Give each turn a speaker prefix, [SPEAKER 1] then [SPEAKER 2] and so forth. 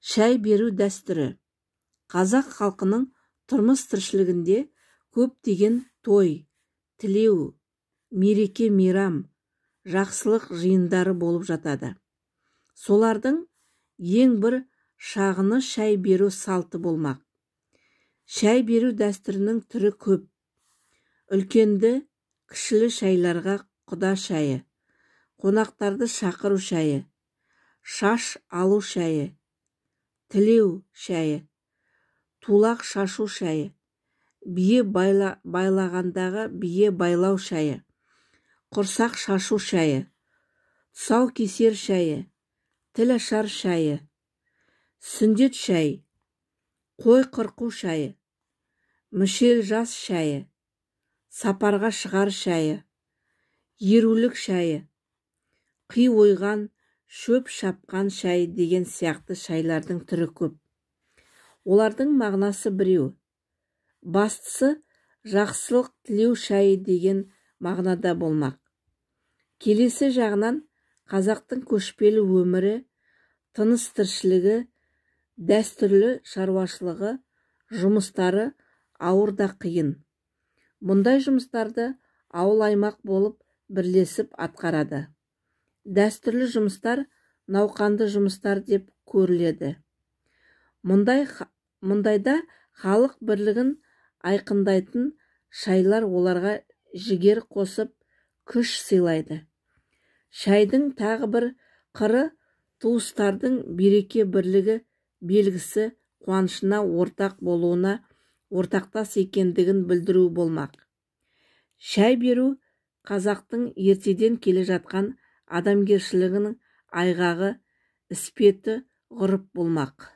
[SPEAKER 1] Шай беру дәстүрі. Қазақ халқының тұрмыс тіршілігінде көптеген той, тілеу, мереке, мейрам, жақсылық жиындары болып жатады. Солардың ең бір шағыны шай беру салты болмақ. Шай беру дәстүрінің түрі көп. Үлкенді, кішілі шайларға құда шайы, қонақтарды шақыру шайы, шаш алу шайы, тілеу шайы, тулақ шашу шайы, бие байлағандағы бие байлау шайы, құрсақ шашу шайы, тұсау кесер шайы, тіл ашар шайы, сүндет шай, қой қырқу шайы, мүшел жас шайы, сапарға шығар шайы, ерулік шайы, қи ойған, шөп шапқан шай деген сияқты шайлардың түрі көп. Олардың мағынасы біреу. Бастысы жақсылық тілеу шайы деген мағынада болмақ. Келесі жағынан қазақтың көшпелі өмірі, тыныс тіршілігі, дәстүрлі шаруашылығы, жұмыстары ауыр да қиын. Мұндай жұмыстарды ауыл аймақ болып бірлесіп атқарады. Дәстүрлі жұмыстар науқанды жұмыстар деп көріледі. Мұндайда халық бірлігін айқындайтын шайлар оларға жігер қосып, күш сыйлайды. Шайдың тағы бір қыры туыстардың береке бірлігі белгісі, қуанышына ортақ болуына ортақтас екендігін білдіру болмақ. Шай беру қазақтың ертеден келе жатқан адамгершілігінің айғағы, іспеті ғұрып болмақ.